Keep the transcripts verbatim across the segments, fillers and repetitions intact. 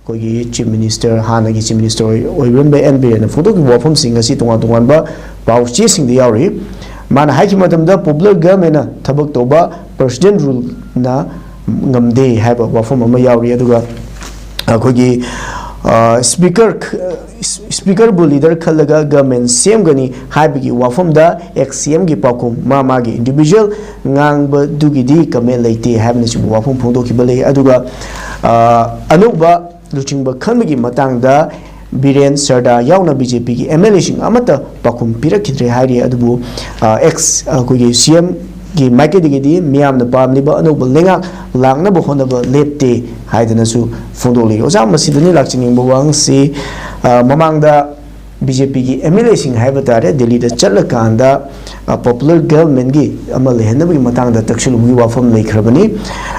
ꯑꯩꯈꯣꯏꯒꯤ chief minister, ꯍꯥꯟꯅꯒꯤ chief minister ꯑꯣꯏꯕꯤꯔꯝꯕ and ꯕꯤꯔꯦꯟꯅ ꯐꯣꯡꯗꯣꯛꯈꯤꯕ ꯋꯥꯐꯝꯁꯤꯡ ꯑꯁꯤ ꯇꯣꯉꯥꯟ ꯇꯣꯉꯥꯟꯕ ꯄꯥꯎ ꯆꯦꯁꯤꯡꯗ ꯌꯥꯎꯔꯤ꯫ ꯃꯥꯅ ꯍꯥꯏꯈꯤꯕ ꯃꯇꯝꯗ, ꯄꯣꯄꯨꯂꯔ ꯒꯚꯔꯟꯃꯦꯟꯅ ꯊꯕꯛ ꯇꯧꯕ ꯄ꯭ꯔꯁꯤꯗꯦꯟ ꯔꯨꯜꯅ ꯉꯝꯗꯦ ꯍꯥꯏꯕ ꯋꯥꯐꯝ ꯑꯃ ꯌꯥꯎꯔꯤ꯫ ꯑꯗꯨꯒ ꯑꯩꯈꯣꯏꯒꯤ, ꯑ, ꯁ꯭ꯄꯤꯀꯔ, ꯁ꯭ꯄꯤꯀꯔꯕꯨ ꯂꯤꯗꯔ ꯈꯜꯂꯒ ꯒꯚꯔꯟꯃꯦꯟ ꯁꯦꯝꯒꯅꯤ ꯍꯥꯏꯕꯒꯤ ꯋꯥꯐꯝꯗ ꯑꯦꯛꯁ ꯁꯤ ꯑꯦꯝꯒꯤ ꯄꯥꯎꯈꯨꯝ, ꯃꯥ ꯃꯥꯒꯤ ꯏꯟꯗꯤꯚꯤꯖꯨꯋꯦꯜ ꯉꯥꯡꯕꯗꯨꯒꯤꯗꯤ ꯀꯃꯦꯟ ꯂꯩꯇꯦ ꯍꯥꯏꯕꯅꯆꯤꯡꯕ ꯋꯥꯐꯝ ꯐꯣꯡꯗꯣꯛꯈꯤꯕ ꯂꯩ꯫ ꯑꯗꯨꯒ, ꯑ, ꯑꯅꯧꯕ ꯂꯨꯆꯤꯡꯕ ꯈꯟꯕꯒꯤ ꯃꯇꯥꯡꯗ ꯕꯤꯔꯦꯟ ꯁꯔꯗꯥ ꯌꯥꯎꯅ ꯕꯤ ꯖꯦ ꯄꯤꯒꯤ ꯑꯦꯝ ꯑꯦꯜ ꯑꯦꯁꯤꯡ ꯑꯃꯠꯇ ꯄꯥꯎꯈꯨꯝ ꯄꯤꯔꯛꯈꯤꯗ꯭ꯔꯦ ꯍꯥꯏꯔꯤ꯫ ꯑꯗꯨꯕꯨ, ꯑ, ꯑꯦꯛꯁ, ꯑꯩꯈꯣꯏꯒꯤ ꯁꯤ ꯑꯦꯝꯒꯤ ꯃꯥꯏꯀꯩꯗꯒꯤꯗꯤ ꯃꯤꯌꯥꯝꯅ ꯄꯥꯝꯂꯤꯕ ꯑꯅꯧꯕ ꯂꯩꯉꯥꯛ ꯂꯥꯛꯅꯕ ꯍꯣꯠꯅꯕ ꯂꯦꯞꯇꯦ ꯍꯥꯏꯗꯅꯁꯨ ꯐꯣꯡꯗꯣꯛꯂꯤ꯫ ꯑꯣꯖꯥ, ꯃꯁꯤꯗꯅꯤ ꯂꯥꯛꯆꯅꯤꯡꯕ ꯋꯥꯍꯪꯁꯤ, ꯑ, ꯃꯃꯥꯡꯗ ꯕꯤ ꯖꯦ ꯄꯤꯒꯤ ꯑꯦꯝ ꯑꯦꯜ ꯑꯦꯁꯤꯡ ꯍꯥꯏꯕ ꯇꯥꯔꯦ, ꯗꯦꯜꯂꯤꯗ ꯆꯠꯂꯀꯥꯟꯗ, ꯑ, ꯄꯣꯄꯨꯂꯔ ꯒꯚꯔꯟꯃꯦꯟꯒꯤ ꯑꯃ ꯂꯩꯍꯟꯅꯕꯒꯤ ꯃꯇꯥꯡꯗ ꯇꯛꯁꯤꯜꯂꯨꯕꯒꯤ ꯋꯥꯐꯝ ꯂꯩꯈ꯭ꯔꯕꯅꯤ꯫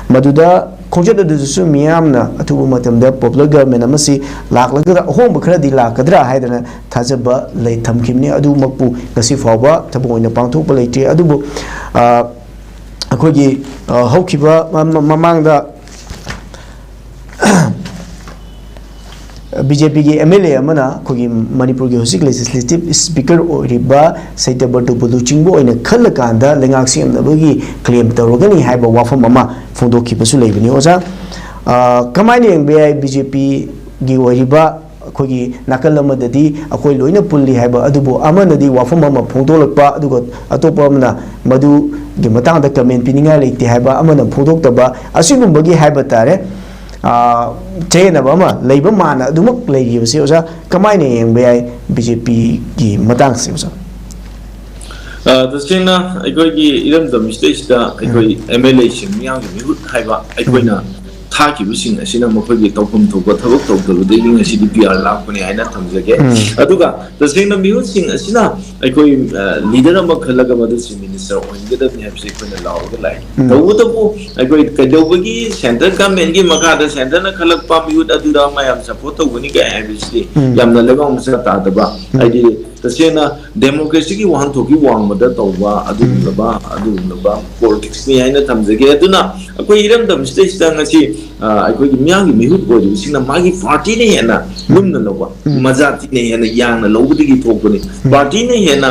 ꯃꯗꯨꯗ ꯈꯣꯡꯆꯠ ꯑꯗꯨꯗꯁꯨ ꯃꯤꯌꯥꯝꯅ ꯑꯊꯨꯕ ꯃꯇꯝꯗ ꯄꯣꯄꯨꯂꯔ ꯒꯚꯔꯟꯃꯦꯟ ꯑꯃꯁꯤ ꯂꯥꯛꯂꯒꯗ꯭ꯔꯥ, ꯑꯍꯣꯡꯕ ꯈꯔꯗꯤ ꯂꯥꯛꯀꯗ꯭ꯔꯥ ꯍꯥꯏꯗꯅ ꯊꯥꯖꯕ ꯂꯩ, ꯊꯝꯈꯤꯕꯅꯤ꯫ ꯑꯗꯨꯃꯛꯄꯨ ꯉꯁꯤ ꯐꯥꯎꯕ ꯊꯕꯛ ꯑꯣꯏꯅ ꯄꯥꯡꯊꯣꯛꯄ ꯂꯩꯇ꯭ꯔꯤ꯫ ꯑꯗꯨꯕꯨ, ꯑ, ꯑꯩꯈꯣꯏꯒꯤ, ꯑ, ꯍꯧꯈꯤꯕ ꯃ-, ꯃ-, ꯃꯃꯥꯡꯗ ꯕꯤ ꯖꯦ ꯄꯤꯒꯤ ꯑꯦꯝ ꯑꯦꯜ ꯑꯦ ꯑꯃꯅ ꯑꯩꯈꯣꯏꯒꯤ ꯃꯅꯤꯄꯨꯔꯒꯤ ꯍꯧꯖꯤꯛ ꯂꯦꯖꯤꯁꯂꯦꯇꯤꯚ ꯁ꯭ꯄꯤꯀꯔ ꯑꯣꯏꯔꯤꯕ ꯁꯩꯇꯕ꯭ꯔꯇꯕꯨ ꯂꯨꯆꯤꯡꯕ ꯑꯣꯏꯅ ꯈꯜꯂꯀꯥꯟꯗ ꯂꯩꯉꯥꯛ ꯁꯦꯝꯅꯕꯒꯤ ꯀ꯭ꯂꯦꯝ ꯇꯧꯔꯒꯅꯤ ꯍꯥꯏꯕ ꯋꯥꯐꯝ ꯑꯃ ꯐꯣꯡꯗꯣꯛꯈꯤꯕꯁꯨ ꯂꯩꯕꯅꯤ꯫ ꯑꯣꯖꯥ, ꯑ, ꯀꯃꯥꯏꯅ ꯌꯦꯡꯕ ꯌꯥꯏ? ꯕꯤ ꯖꯦ ꯄꯤꯒꯤ ꯑꯣꯏꯔꯤꯕ ꯑꯩꯈꯣꯏꯒꯤ ꯅꯥꯀꯜ ꯑꯃꯗꯗꯤ ꯑꯩꯈꯣꯏ ꯂꯣꯏꯅ ꯄꯨꯜꯂꯤ ꯍꯥꯏꯕ, ꯑꯗꯨꯕꯨ ꯑꯃꯅꯗꯤ ꯋꯥꯐꯝ ꯑꯃ ꯐꯣꯡꯗꯣꯛꯂꯛꯄ, ꯑꯗꯨꯒ ꯑꯇꯣꯞꯄ ꯑꯃꯅ ꯃꯗꯨꯒꯤ ꯃꯇꯥꯡꯗ ꯀꯃꯦꯟ ꯄꯤꯅꯤꯡꯉꯥꯏ ꯂꯩꯇꯦ ꯍꯥꯏꯕ ꯑꯃꯅ ꯐꯣꯡꯗꯣꯛꯇꯕ, ꯑꯁꯤꯒꯨꯝꯕꯒꯤ ꯍꯥꯏꯕ ꯇꯥꯔꯦ, ꯑ, ꯆꯌꯦꯠꯅꯕ ꯑꯃ ꯂꯩꯕ ꯃꯥꯅ ꯑꯗꯨꯃꯛ ꯂꯩꯔꯤꯕꯁꯤ, ꯑꯣꯖꯥ, ꯀꯃꯥꯏꯅ ꯌꯦꯡꯕ ꯌꯥꯏ ꯕꯤ ꯖꯦ ꯄꯤꯒꯤ ꯃꯇꯥꯡꯁꯦ, ꯑꯣꯖꯥ? ꯑ, ꯇꯁꯦꯡꯅ ꯑꯩꯈꯣꯏꯒꯤ ꯏꯔꯝꯗꯝ ꯁꯤꯗꯩꯁꯤꯗ ꯑꯩꯈꯣꯏ ꯑꯦꯝ ꯑꯦꯜ ꯑꯦꯁꯤꯡ, ꯃꯤꯌꯥꯝꯒꯤ ꯃꯤꯍꯨꯠ ꯍꯥꯏꯕ ꯑꯩꯈꯣꯏꯅ ꯊꯥꯈꯤꯕꯁꯤꯡ ꯑꯁꯤꯅ ꯃꯈꯣꯏꯒꯤ ꯇꯧꯐꯝ ꯊꯣꯛꯄ ꯊꯕꯛ ꯇꯧꯗꯕꯗꯒꯤ ꯉꯁꯤꯗꯤ ꯄꯤ ꯑꯥꯔ ꯂꯥꯛꯄꯅꯤ ꯍꯥꯏꯅ ꯊꯝꯖꯒꯦ꯫ ꯑꯗꯨꯒ ꯇꯁꯦꯡꯅ ꯃꯤꯍꯨꯠꯁꯤꯡ ꯑꯁꯤꯅ ꯑꯩꯈꯣꯏ, ꯑ, ꯂꯤꯗꯔ ꯑꯃ ꯈꯜꯂꯒ ꯃꯗꯨ ꯆꯤꯐ ꯃꯤꯅꯤꯁꯇꯔ ꯑꯣꯏꯍꯟꯒꯗꯕꯅꯤ ꯍꯥꯏꯕꯁꯤ ꯑꯩꯈꯣꯏꯅ ꯂꯥꯎꯔꯒ ꯂꯥꯛꯏ꯫ ꯇꯧꯕꯇꯕꯨ ꯑꯩꯈꯣꯏ ꯀꯩꯗꯧꯕꯒꯤ ꯁꯦꯟꯇ꯭ꯔꯦꯜ ꯒꯚꯔꯟꯃꯦꯟꯒꯤ ꯃꯈꯥꯗ ꯁꯦꯟꯇ꯭ꯔꯅ ꯈꯜꯂꯛꯄ ꯃꯤꯍꯨꯠ ꯑꯗꯨꯗ ꯃꯌꯥꯝ ꯁꯄꯣꯔꯠ ꯇꯧꯒꯅꯤꯒꯥꯏ ꯍꯥꯏꯕꯁꯤꯗꯤ ꯌꯥꯝꯅ ꯂꯩꯕꯥꯛ ꯃꯆꯥ ꯇꯥꯗꯕ, ꯍꯥꯏꯗꯤ ꯇꯁꯦꯡꯅ ꯗꯦꯃꯣꯀ꯭ꯔꯦꯁꯤꯒꯤ ꯋꯥꯍꯟꯊꯣꯛꯀꯤ ꯋꯥꯡꯃꯗ ꯇꯧꯕ ꯑꯗꯨꯒꯨꯝꯂꯕ ꯑꯗꯨꯒꯨꯝꯂꯕ ꯄꯣꯂꯤꯇꯤꯛꯁꯅꯤ ꯍꯥꯏꯅ ꯊꯝꯖꯒꯦ꯫ ꯑꯗꯨꯅ ꯑꯩꯈꯣꯏ ꯏꯔꯝꯗꯝꯁꯤꯗꯩꯁꯤꯗ ꯉꯁꯤ ꯑ, ꯑꯩꯈꯣꯏꯒꯤ ꯃꯤꯌꯥꯝꯒꯤ ꯃꯤꯍꯨꯠ ꯑꯣꯏꯔꯤꯕꯁꯤꯡꯅ ꯃꯥꯒꯤ ꯄꯥꯔꯇꯤꯅ ꯍꯦꯟꯅ ꯂꯨꯝꯅ ꯂꯧꯕ, ꯎꯝ꯫ ꯃꯖꯥꯇꯤꯅ ꯍꯦꯟꯅ ꯌꯥꯡꯅ ꯂꯧꯕꯗꯒꯤ ꯊꯣꯛꯄꯅꯤ꯫ ꯎꯝ꯫ ꯄꯥꯔꯇꯤꯅ ꯍꯦꯟꯅ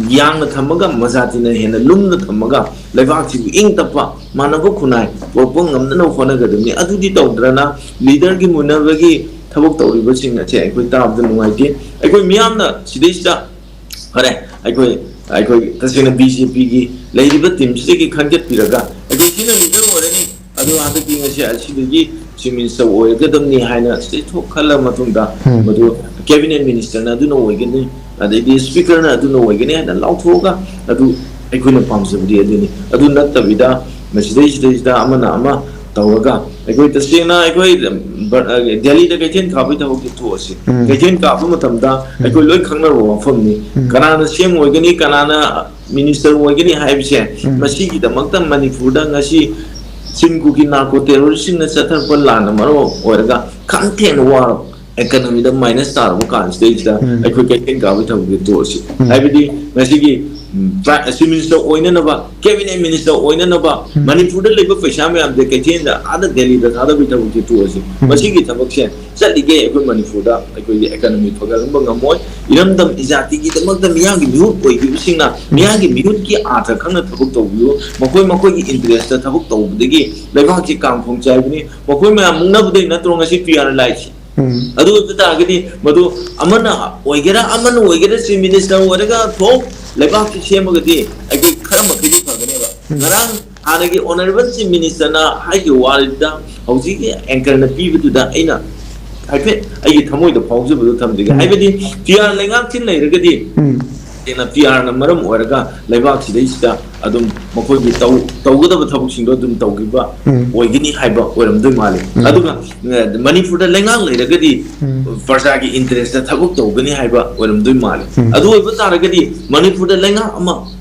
ꯌꯥꯡꯅ ꯊꯝꯃꯒ ꯃꯖꯥꯇꯤꯅ ꯍꯦꯟꯅ ꯂꯨꯝꯅ ꯊꯝꯃꯒ ꯂꯩꯕꯥꯛꯁꯤꯕꯨ ꯏꯪ ꯇꯞꯄ ꯃꯥꯟꯅꯕ ꯈꯨꯟꯅꯥꯏ ꯄꯨꯔꯛꯄ ꯉꯝꯅꯅꯕ ꯍꯣꯠꯅꯒꯗꯕꯅꯤ꯫ ꯑꯗꯨꯗꯤ ꯇꯧꯗ꯭ꯔꯅ ꯂꯤꯗꯔꯒꯤ ꯃꯨꯟꯅꯕꯒꯤ ꯊꯕꯛ ꯇꯧꯔꯤꯕꯁꯤꯡ ꯑꯁꯦ ꯑꯩꯈꯣꯏ ꯇꯥꯕꯗ ꯅꯨꯡꯉꯥꯏꯇꯦ꯫ ꯑꯩꯈꯣꯏ ꯃꯤꯌꯥꯝꯅ ꯁꯤꯗꯩꯁꯤꯗ ꯐꯔꯦ, ꯑꯩꯈꯣꯏ, ꯑꯩꯈꯣꯏ ꯇꯁꯦꯡꯅ ꯕꯤ ꯖꯦ ꯄꯤꯒꯤ ꯂꯩꯔꯤꯕ ꯇꯤꯝꯁꯤꯗꯒꯤ ꯈꯟꯒꯠꯄꯤꯔꯒ ꯑꯩꯈꯣꯏ ꯁꯤꯅ ꯂꯤꯗꯔ ꯑꯣꯏꯔꯅꯤ, ꯑꯗꯨ ꯍꯟꯗꯛꯇꯤ ꯉꯁꯤ ꯑꯁꯤꯗꯒꯤ ꯆꯤꯐ ꯃꯤꯅꯤꯁꯇꯔ ꯑꯣꯏꯔꯒꯗꯕꯅꯤ ꯍꯥꯏꯅ ꯁꯤꯗꯩ ꯊꯣꯛ ꯈꯜꯂ ꯃꯇꯨꯡꯗ, ꯎꯝ꯫ ꯃꯗꯨ ꯀꯦꯕꯤꯅꯦꯠ ꯃꯤꯅꯤꯁꯇꯔꯅ ꯑꯗꯨꯅ ꯑꯣꯏꯒꯅꯤ, ꯑꯗꯩꯗꯤ ꯁ꯭ꯄꯤꯀꯔꯅ ꯑꯗꯨꯅ ꯑꯣꯏꯒꯅꯤ ꯍꯥꯏꯅ ꯂꯥꯎꯊꯣꯛꯑꯒ, ꯑꯗꯨ ꯑꯩꯈꯣꯏꯅ ꯄꯥꯝꯖꯕꯗꯤ ꯑꯗꯨꯅꯤ꯫ ꯑꯗꯨ ꯅꯠꯇꯕꯤꯗ ꯃꯁꯤꯗꯩꯁꯤꯗꯩꯁꯤꯗ ꯑꯃꯅ ꯑꯃ ꯇꯧꯔꯒ, ꯑꯩꯈꯣꯏ ꯇꯁꯦꯡꯅ ꯑꯩꯈꯣꯏ ꯕ-, ꯑ, ꯗꯦꯜꯂꯤꯗ ꯀꯩꯊꯦꯜ ꯀꯥꯕꯒꯤ ꯊꯕꯛꯇꯤ ꯊꯣꯛꯑꯁꯤ꯫ ꯎꯝ꯫ ꯀꯩꯊꯦꯜ ꯀꯥꯕ ꯃꯇꯝꯗ ꯎꯝ꯫ ꯑꯩꯈꯣꯏ ꯂꯣꯏ ꯈꯪꯅꯔꯕ ꯋꯥꯐꯝꯅꯤ꯫ ꯎꯝ꯫ ꯀꯅꯥꯅ ꯁꯤ ꯑꯦꯝ ꯑꯣꯏꯒꯅꯤ, ꯀꯅꯥꯅ ꯃꯤꯅꯤꯁꯇꯔ ꯑꯣꯏꯒꯅꯤ ꯍꯥꯏꯕꯁꯦ, ꯎꯝ꯫ ꯃꯁꯤꯒꯤꯗꯃꯛꯇ ꯃꯅꯤꯄꯨꯔꯗ ꯉꯁꯤ ꯆꯤꯟ ꯀꯨꯀꯤ ꯅꯥꯔꯀꯣ ꯇꯦꯔꯣꯔꯤꯁꯁꯤꯡꯅ ꯆꯠꯊꯔꯛꯄ ꯂꯥꯟꯅ ꯃꯔꯝ ꯑꯣꯏꯔꯒ ꯈꯝ ꯊꯦꯡꯅ ꯋꯥꯔꯕ, ꯏꯀꯣꯅꯣꯃꯤꯗ ꯃꯥꯏꯅꯁ ꯇꯥꯔꯕ ꯀꯥꯟꯁꯤꯗꯩꯁꯤꯗ ꯎꯝ꯫ ꯑꯩꯈꯣꯏ ꯀꯩꯊꯦꯜ ꯀꯥꯕꯒꯤ ꯊꯕꯛꯁꯦ ꯇꯣꯛꯑꯁꯤ꯫ ꯎꯝ꯫ ꯍꯥꯏꯕꯗꯤ ꯉꯁꯤꯒꯤ, ꯎꯝ, ꯄ꯭ꯔꯥꯏ-, ꯆꯤꯐ ꯃꯤꯅꯤꯁꯇꯔ ꯑꯣꯏꯅꯅꯕ, ꯀꯦꯕꯤꯅꯦꯠ ꯃꯤꯅꯤꯁꯇꯔ ꯑꯣꯏꯅꯅꯕ ꯎꯝ꯫ ꯃꯅꯤꯄꯨꯔꯗ ꯂꯩꯕ ꯄꯩꯁꯥ ꯃꯌꯥꯝꯁꯦ ꯀꯩꯊꯦꯜꯗ ꯑꯥꯗ ꯗꯦꯜꯂꯤꯗ ꯊꯥꯗꯕꯒꯤ ꯊꯕꯛꯁꯦ ꯇꯣꯛꯑꯁꯤ꯫ ꯎꯝ꯫ ꯃꯁꯤꯒꯤ ꯊꯕꯛꯁꯦ ꯆꯠꯂꯤꯒꯦ ꯑꯩꯈꯣꯏ ꯃꯅꯤꯄꯨꯔꯗ ꯑꯩꯈꯣꯏꯒꯤ ꯏꯀꯣꯅꯣꯃꯤ ꯐꯒꯠꯍꯟꯕ ꯉꯝꯃꯣꯏ꯫ ꯏꯔꯝꯗꯝ ꯏꯖꯥꯇꯤꯒꯤꯗꯃꯛꯇ ꯃꯤꯌꯥꯝꯒꯤ ꯃꯤꯍꯨꯠ ꯑꯣꯏꯈꯤꯕꯁꯤꯡꯅ ꯃꯤꯌꯥꯝꯒꯤ ꯃꯤꯍꯨꯠꯀꯤ ꯑꯥꯔꯊ ꯈꯪꯅ ꯊꯕꯛ ꯇꯧꯕꯤꯌꯨ꯫ ꯃꯈꯣꯏ ꯃꯈꯣꯏꯒꯤ ꯏꯟꯇꯔꯦꯁꯇ ꯊꯕꯛ ꯇꯧꯕꯗꯒꯤ ꯂꯩꯕꯥꯛꯁꯤ ꯀꯥꯡ ꯈꯣꯡ ꯆꯥꯏꯕꯅꯤ꯫ ꯃꯈꯣꯏ ꯃꯌꯥꯝ ꯃꯨꯛꯅꯕꯗꯒꯤ ꯅꯠꯇ꯭ꯔꯣ ꯉꯁꯤ ꯄꯤ ꯑꯥꯔ ꯂꯥꯛꯏꯁꯤ? ꯎꯝ꯫ ꯑꯗꯨ ꯑꯣꯏꯕ ꯇꯥꯔꯒꯗꯤ ꯃꯗꯨ ꯑꯃꯅ ꯑꯣꯏꯒꯦꯔꯥ ꯑꯃꯅ ꯑꯣꯏꯒꯦꯔꯥ ꯆꯤꯐ ꯃꯤꯅꯤꯁꯇꯔ ꯑꯣꯏꯔꯒ ꯊꯣꯛ ꯂꯩꯕꯥꯛꯁꯤ ꯁꯦꯝꯃꯒꯗꯤ ꯑꯩꯈꯣꯏ ꯈꯔ ꯃꯈꯩꯗꯤ ꯐꯒꯅꯦꯕ꯫ ꯎꯝ꯫ ꯉꯔꯥꯡ ꯍꯥꯟꯅꯒꯤ ꯑꯣꯅꯔꯦꯕꯜ ꯆꯤꯐ ꯃꯤꯅꯤꯁꯇꯔꯅ ꯍꯥꯏꯈꯤꯕ ꯋꯥꯔꯤꯗꯨꯗ ꯍꯧꯖꯤꯛꯀꯤ ꯑꯦꯡꯀꯔꯅ ꯄꯤꯕꯗꯨꯗ ꯑꯩꯅ ꯍꯥꯏꯐꯦꯠ ꯑꯩꯒꯤ ꯊꯃꯣꯏꯗ ꯐꯥꯎꯖꯕꯗꯨ ꯊꯝꯖꯒꯦ꯫ ꯎꯝ꯫ ꯍꯥꯏꯕꯗꯤ ꯄꯤ ꯑꯥꯔ ꯂꯩꯉꯥꯛꯁꯤ ꯂꯩꯔꯒꯗꯤ ꯎꯝ꯫ ꯍꯦꯟꯅ ꯄꯤ ꯑꯥꯔꯅ ꯃꯔꯝ ꯑꯣꯏꯔꯒ ꯂꯩꯕꯥꯛꯁꯤꯗꯩꯁꯤꯗ ꯑꯗꯨꯝ ꯃꯈꯣꯏꯒꯤ ꯇꯧ-, ꯇꯧꯒꯗꯕ ꯊꯕꯛꯁꯤꯡꯗꯣ ꯑꯗꯨꯝ ꯇꯧꯈꯤꯕ ꯎꯝ꯫ ꯑꯣꯏꯒꯅꯤ ꯍꯥꯏꯕ ꯑꯣꯏꯔꯝꯗꯣꯏ ꯃꯥꯜꯂꯤ꯫ ꯎꯝ꯫ ꯑꯗꯨꯒ, ꯑ, ꯃꯅꯤꯄꯨꯔꯗ ꯂꯩꯉꯥꯛ ꯂꯩꯔꯒꯗꯤ ꯎꯝ꯫ ꯄ꯭ꯔꯖꯥꯒꯤ ꯏꯟꯇꯔꯦꯁꯇ ꯊꯕꯛ ꯇꯧꯒꯅꯤ ꯍꯥꯏꯕ ꯑꯣꯏꯔꯝꯗꯣꯏ ꯃꯥꯜꯂꯤ꯫ ꯎꯝ꯫ ꯑꯗꯨ ꯑꯣꯏꯕ ꯇꯥꯔꯒꯗꯤ ꯃꯅꯤꯄꯨꯔꯗ ꯂꯩꯉꯥꯛ ꯑꯃ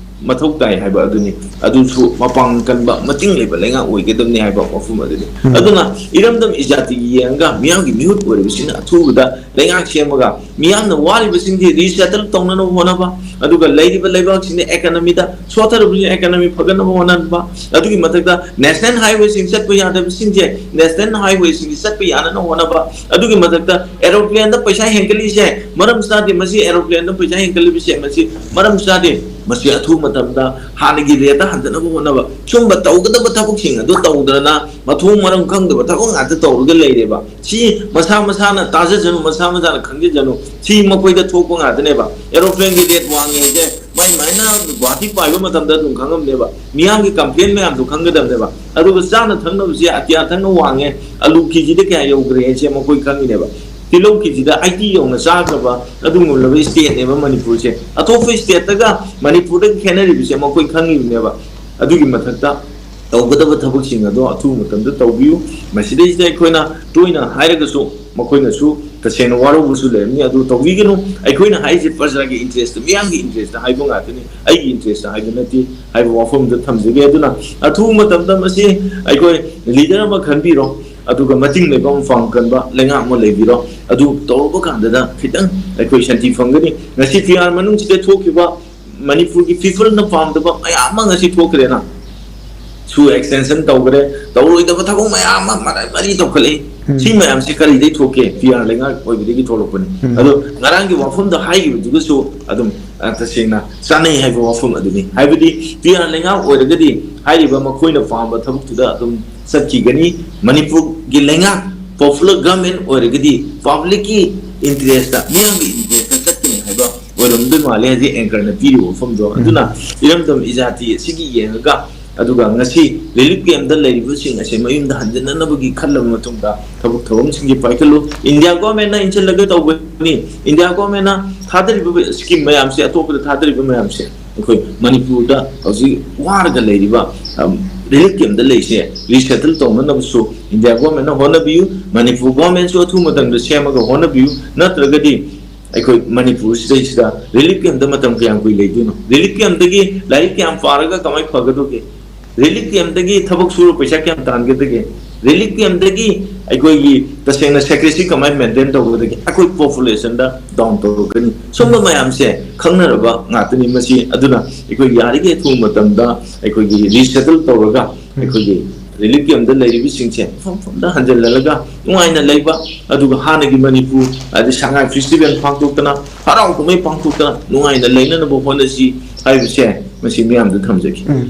ꯃꯊꯧ ꯇꯥꯏ ꯍꯥꯏꯕ ꯑꯗꯨꯅꯤ꯫ ꯑꯗꯨꯁꯨ ꯃꯄꯥꯡꯒꯜ ꯀꯟꯕ, ꯃꯇꯤꯡ ꯂꯩꯕ ꯂꯩꯉꯥꯛ ꯑꯣꯏꯒꯗꯕꯅꯤ ꯍꯥꯏꯕ ꯋꯥꯐꯝ ꯑꯗꯨꯅꯤ꯫ ꯎꯝ꯫ ꯑꯗꯨꯅ ꯏꯔꯝꯗꯝ ꯏꯖꯥꯇꯤꯒꯤ ꯌꯦꯡꯉꯒ ꯃꯤꯌꯥꯝꯒꯤ ꯃꯤꯍꯨꯠ ꯑꯣꯏꯔꯤꯕꯁꯤꯅ ꯑꯊꯨꯕꯗ ꯂꯩꯉꯥꯛ ꯁꯦꯝꯃꯒ ꯃꯤꯌꯥꯝꯅ ꯋꯥꯔꯤꯕꯁꯤꯡꯁꯤ ꯔꯤꯁꯦꯇꯜ ꯇꯧꯅꯅꯕ ꯍꯣꯠꯅꯕ, ꯑꯗꯨꯒ ꯂꯩꯔꯤꯕ ꯂꯩꯕꯥꯛꯁꯤꯡꯗ ꯑꯦꯀꯅꯃꯤꯗ ꯁꯣꯠꯊꯔꯤꯕꯁꯤꯡ ꯑꯦꯀꯅꯃꯤ ꯐꯒꯠꯅꯕ ꯍꯣꯠꯅꯕ, ꯑꯗꯨꯒꯤ ꯃꯊꯛꯇ ꯅꯦꯁꯅꯦꯜ ꯍꯥꯏꯋꯦꯁꯤꯡ ꯆꯠꯄ ꯌꯥꯗꯕꯁꯤꯡꯁꯦ ꯅꯦꯁꯅꯦꯜ ꯍꯥꯏꯋꯦꯁꯤꯡꯁꯤ ꯆꯠꯄ ꯌꯥꯅꯅꯕ ꯍꯣꯠꯅꯕ, ꯑꯗꯨꯒꯤ ꯃꯊꯛꯇ ꯑꯦꯔꯣꯄ꯭ꯂꯦꯟꯗ ꯄꯩꯁꯥ ꯍꯦꯟꯒꯠꯂꯤꯁꯦ ꯃꯔꯝ ꯆꯥꯗꯦ, ꯃꯁꯤ ꯑꯦꯔꯣꯄ꯭ꯂꯦꯟꯗ ꯄꯩꯁꯥ ꯍꯦꯟꯒꯠꯂꯤꯕꯁꯦ ꯃꯁꯤ ꯃꯔꯝ ꯆꯥꯗꯦ꯫ ꯃꯁꯤ ꯑꯊꯨꯕ ꯃꯇꯝꯗ ꯍꯥꯟꯅꯒꯤ ꯔꯦꯠꯇ ꯍꯟꯖꯅꯕ ꯍꯣꯠꯅꯕ, ꯁꯨꯝꯕ ꯇꯧꯒꯗꯕ ꯊꯕꯛꯁꯤꯡ ꯑꯗꯨ ꯇꯧꯗꯅ ꯃꯊꯣꯡ ꯃꯔꯝ ꯈꯪꯗꯕ ꯊꯕꯛ ꯉꯥꯛꯇ ꯇꯧꯔꯒ ꯂꯩꯔꯦꯕ꯫ ꯁꯤ ꯃꯁꯥ ꯃꯁꯥꯅ ꯇꯥꯖꯖꯅꯨ, ꯃꯁꯥ ꯃꯁꯥꯅ ꯈꯪꯖꯖꯅꯨ꯫ ꯁꯤ ꯃꯈꯣꯏꯗ ꯊꯣꯛꯄ ꯉꯥꯛꯇꯅꯦꯕ꯫ ꯑꯦꯔꯣꯄ꯭ꯂꯦꯟꯒꯤ ꯔꯦꯠ ꯋꯥꯡꯉꯦ ꯍꯥꯏꯁꯦ ꯃꯥꯏ ꯃꯥꯏꯅ ꯒꯨꯍꯥꯇꯤ ꯄꯥꯏꯕ ꯃꯇꯝꯗ ꯑꯗꯨꯝ ꯈꯪꯉꯝꯅꯦꯕ꯫ ꯃꯤꯌꯥꯝꯒꯤ ꯀꯝꯄ꯭ꯂꯦꯟ ꯃꯌꯥꯝꯗꯣ ꯈꯪꯒꯗꯕꯅꯦꯕ꯫ ꯑꯗꯨꯒ ꯆꯥꯅ ꯊꯛꯅꯕꯁꯦ ꯑꯇꯤꯌꯥ ꯊꯛꯅ ꯋꯥꯡꯉꯦ, ꯑꯂꯨ ꯀꯦꯖꯤꯗ ꯀꯌꯥ ꯌꯧꯈ꯭ꯔꯦ ꯍꯥꯏꯁꯦ ꯃꯈꯣꯏ ꯈꯪꯉꯤꯅꯦꯕ꯫ ꯇꯤꯜꯍꯧ ꯀꯦꯖꯤꯗ ꯑꯥꯏꯇꯤ ꯌꯧꯅ ꯆꯥꯈ꯭ꯔꯕ ꯑꯗꯨꯒꯨꯝꯂꯕ ꯁ꯭ꯇꯦꯠꯅꯦꯕ ꯃꯅꯤꯄꯨꯔꯁꯦ꯫ ꯑꯇꯣꯞꯄ ꯁ꯭ꯇꯦꯠꯇꯒ ꯃꯅꯤꯄꯨꯔꯗꯒ ꯈꯦꯠꯅꯔꯤꯕꯁꯦ ꯃꯈꯣꯏ ꯈꯪꯉꯤꯕꯅꯦꯕ꯫ ꯑꯗꯨꯒꯤ ꯃꯊꯛꯇ ꯇꯧꯒꯗꯕ ꯊꯕꯛꯁꯤꯡ ꯑꯗꯣ ꯑꯊꯨꯕ ꯃꯇꯝꯗ ꯇꯧꯕꯤꯌꯨ꯫ ꯃꯁꯤꯗꯩꯁꯤꯗ ꯑꯩꯈꯣꯏꯅ ꯇꯣꯏꯅ ꯍꯥꯏꯔꯒꯁꯨ ꯃꯈꯣꯏꯅꯁꯨ ꯇꯁꯦꯡꯅ ꯋꯥꯔꯧꯕꯁꯨ ꯂꯩꯔꯝꯅꯤ꯫ ꯑꯗꯨ ꯇꯧꯕꯤꯒꯅꯨ꯫ ꯑꯩꯈꯣꯏꯅ ꯍꯥꯏꯔꯤꯁꯦ ꯄ꯭ꯔꯖꯥꯒꯤ ꯏꯟꯇꯔꯦꯁꯇ, ꯃꯤꯌꯥꯝꯒꯤ ꯏꯟꯇꯔꯦꯁꯇ ꯍꯥꯏꯕ ꯉꯥꯛꯇꯅꯤ꯫ ꯑꯩꯒꯤ ꯏꯟꯇꯔꯦꯁꯇ ꯍꯥꯏꯕ ꯅꯠꯇꯦ ꯍꯥꯏꯕ ꯋꯥꯐꯝꯗ ꯊꯝꯖꯒꯦ꯫ ꯑꯗꯨꯅ ꯑꯊꯨꯕ ꯃꯇꯝꯗ ꯃꯁꯤ ꯑꯩꯈꯣꯏ ꯂꯤꯗꯔ ꯑꯃ ꯈꯟꯕꯤꯔꯣ, ꯑꯗꯨꯒ ꯃꯇꯤꯡ ꯂꯩꯕ ꯃꯐꯝ ꯀꯟꯕ ꯂꯩꯉꯥꯛ ꯑꯃ ꯂꯩꯕꯤꯔꯣ꯫ ꯑꯗꯨ ꯇꯧꯔꯕ ꯀꯥꯟꯗꯗ ꯈꯤꯇꯪ ꯑꯩꯈꯣꯏ ꯁꯥꯟꯇꯤ ꯐꯪꯒꯅꯤ꯫ ꯉꯁꯤ ꯄꯤ ꯑꯥꯔ ꯃꯅꯨꯡꯁꯤꯗ ꯊꯣꯛꯈꯤꯕ ꯃꯅꯤꯄꯨꯔꯒꯤ ꯄꯤꯄꯜꯅ ꯄꯥꯝꯗꯕ ꯃꯌꯥꯝ ꯑꯃ ꯉꯁꯤ ꯊꯣꯛꯈ꯭ꯔꯦꯅ꯫ ꯁꯨ ꯑꯦꯛꯁꯇꯦꯟꯁꯟ ꯇꯧꯈ꯭ꯔꯦ, ꯇꯧꯔꯣꯏꯗꯕ ꯊꯕꯛ ꯃꯌꯥꯝ ꯑꯃ ꯃꯔꯤ ꯃꯔꯤ ꯇꯧꯈꯠꯂꯛꯏ꯫ ꯎꯝ꯫ ꯁꯤ ꯃꯌꯥꯝꯁꯤ ꯀꯔꯤꯗꯩ ꯊꯣꯛꯀꯦ? ꯄꯤ ꯑꯥꯔ ꯂꯩꯉꯥꯛ ꯑꯣꯏꯕꯗꯒꯤ ꯊꯣꯛꯂꯛꯄꯅꯤ꯫ ꯎꯝ꯫ ꯑꯗꯣ ꯉꯔꯥꯡꯒꯤ ꯋꯥꯐꯝꯗ ꯍꯥꯏꯈꯤꯕꯗꯨꯒꯁꯨ ꯑꯗꯨꯝ, ꯑ, ꯇꯁꯦꯡꯅ ꯆꯥꯅꯩ ꯍꯥꯏꯕ ꯋꯥꯐꯝ ꯑꯗꯨꯅꯤ꯫ ꯍꯥꯏꯕꯗꯤ ꯄꯤ ꯑꯥꯔ ꯂꯩꯉꯥꯛ ꯑꯣꯏꯔꯒꯗꯤ ꯍꯥꯏꯔꯤꯕ ꯃꯈꯣꯏꯅ ꯄꯥꯝꯕ ꯊꯕꯛꯇꯨꯗ ꯑꯗꯨꯝ ꯆꯠꯈꯤꯒꯅꯤ꯫ ꯃꯅꯤꯄꯨꯔꯒꯤ ꯂꯩꯉꯥꯛ ꯄꯣꯄꯨꯂꯔ ꯒꯚꯔꯟꯃꯦꯟ ꯑꯣꯏꯔꯒꯗꯤ ꯄꯕ꯭ꯂꯤꯛꯀꯤ ꯏꯟꯇꯔꯦꯁꯇ, ꯃꯤꯌꯥꯝꯒꯤ ꯏꯟꯇꯔꯦꯁꯇ ꯆꯠꯀꯅꯤ ꯍꯥꯏꯕ ꯑꯣꯏꯔꯝꯗꯣꯏ ꯃꯥꯜꯂꯦ ꯍꯧꯖꯤꯛ ꯑꯦꯡꯀꯔꯅ ꯄꯤꯔꯤꯕ ꯋꯥꯐꯝꯗꯣ꯫ ꯎꯝ꯫ ꯑꯗꯨꯅ ꯏꯔꯝꯗꯝ ꯏꯖꯥꯇꯤ ꯑꯁꯤꯒꯤ ꯌꯦꯡꯉꯒ, ꯑꯗꯨꯒ ꯉꯁꯤ ꯔꯤꯂꯤꯐ ꯀꯦꯝꯞꯇ ꯂꯩꯔꯤꯕꯁꯤꯡ ꯑꯁꯦ ꯃꯌꯨꯝꯗ ꯍꯟꯖꯤꯟꯅꯅꯕꯒꯤ ꯈꯜꯂꯕ ꯃꯇꯨꯡꯗ ꯊꯕꯛ ꯊꯧꯔꯝꯁꯤꯡꯁꯤ ꯄꯥꯏꯈꯠꯂꯨ꯫ ꯏꯟꯗꯤꯌꯥ ꯒꯣꯔꯃꯦꯟꯅ ꯏꯟꯁꯤꯜꯂꯒ ꯇꯧꯕꯅꯤ꯫ ꯏꯟꯗꯤꯌꯥ ꯒꯣꯔꯃꯦꯟꯅ ꯊꯥꯗꯔꯤꯕ ꯁ꯭ꯀꯤꯝ ꯃꯌꯥꯝꯁꯦ, ꯑꯇꯣꯞꯄꯗ ꯊꯥꯗꯔꯤꯕ ꯃꯌꯥꯝꯁꯦ, ꯑꯩꯈꯣꯏ ꯃꯅꯤꯄꯨꯔꯗ ꯍꯧꯖꯤꯛ ꯋꯥꯔꯒ ꯂꯩꯔꯤꯕ, ꯑꯝ, ꯔꯤꯂꯤꯐ ꯀꯦꯝꯞꯇ ꯂꯩꯔꯤꯁꯦ ꯔꯤꯁꯦꯇꯜ ꯇꯧꯅꯅꯕꯁꯨ ꯏꯟꯗꯤꯌꯥ ꯒꯣꯔꯃꯦꯟꯅ ꯍꯣꯠꯅꯕꯤꯌꯨ꯫ ꯃꯅꯤꯄꯨꯔ ꯒꯣꯔꯃꯦꯟꯁꯨ ꯑꯊꯨꯕ ꯃꯇꯝꯗ ꯁꯦꯝꯃꯒ ꯍꯣꯠꯅꯕꯤꯌꯨ꯫ ꯅꯠꯇ꯭ꯔꯒꯗꯤ ꯑꯩꯈꯣꯏ ꯃꯅꯤꯄꯨꯔꯁꯤꯗꯩꯁꯤꯗ ꯔꯤꯂꯤꯐ ꯀꯦꯝꯞꯇ ꯃꯇꯝ ꯀꯌꯥꯝ ꯀꯨꯏ ꯂꯩꯗꯣꯏꯅꯣ? ꯔꯤꯂꯤꯐ ꯀꯦꯝꯞꯇꯒꯤ ꯂꯥꯏꯔꯤꯛ ꯀꯌꯥꯝ ꯄꯥꯔꯒ ꯀꯃꯥꯏꯅ ꯐꯒꯗꯧꯒꯦ? ꯔꯤꯂꯤꯐ ꯀꯦꯝꯞꯇꯒꯤ ꯊꯕꯛ ꯁꯨꯔ ꯄꯩꯁꯥ ꯀꯌꯥꯝ ꯇꯥꯟꯒꯗꯒꯦ? ꯔꯤꯂꯤꯐ ꯀꯦꯝꯞꯇꯒꯤ ꯑꯩꯈꯣꯏꯒꯤ ꯇꯁꯦꯡꯅ ꯁꯦꯀ꯭ꯔꯦꯁꯤ ꯀꯃꯥꯏꯅ ꯃꯦꯟꯇꯦꯟ ꯇꯧꯒꯗꯒꯦ? ꯑꯩꯈꯣꯏ ꯄꯣꯄꯨꯂꯦꯁꯟꯗ ꯗꯥꯎꯟ ꯇꯧꯔꯛꯀꯅꯤ꯫ ꯁꯨꯝꯕ ꯃꯌꯥꯝꯁꯦ ꯈꯪꯅꯔꯕ ꯉꯥꯛꯇꯅꯤ꯫ ꯃꯁꯤ ꯑꯗꯨꯅ ꯑꯩꯈꯣꯏ ꯌꯥꯔꯤꯈꯩ ꯑꯊꯨꯕ ꯃꯇꯝꯗ ꯑꯩꯈꯣꯏꯒꯤ ꯔꯤꯁꯦꯇꯜ ꯇꯧꯔꯒ ꯑꯩꯈꯣꯏꯒꯤ ꯔꯤꯂꯤꯐ ꯀꯦꯝꯞꯇ ꯂꯩꯔꯤꯕꯁꯤꯡꯁꯦ ꯃꯐꯝ ꯃꯐꯝꯗ ꯍꯟꯖꯤꯜꯍꯜꯂꯒ ꯅꯨꯡꯉꯥꯏꯅ ꯂꯩꯕ, ꯑꯗꯨꯒ ꯍꯥꯟꯅꯒꯤ ꯃꯅꯤꯄꯨꯔ, ꯍꯥꯏꯗꯤ ꯁꯉꯥꯏ ꯐꯦꯁꯇꯤꯚꯦꯜ ꯄꯥꯡꯊꯣꯛꯇꯅ, ꯍꯔꯥꯎ ꯀꯨꯝꯍꯩ ꯄꯥꯡꯊꯣꯛꯇꯅ ꯅꯨꯡꯉꯥꯏꯅ ꯂꯩꯅꯅꯕ ꯍꯣꯠꯅꯁꯤ ꯍꯥꯏꯕꯁꯦ ꯃꯁꯤ ꯃꯤꯌꯥꯝꯗ ꯊꯝꯖꯒꯦ꯫ ꯎꯝ꯫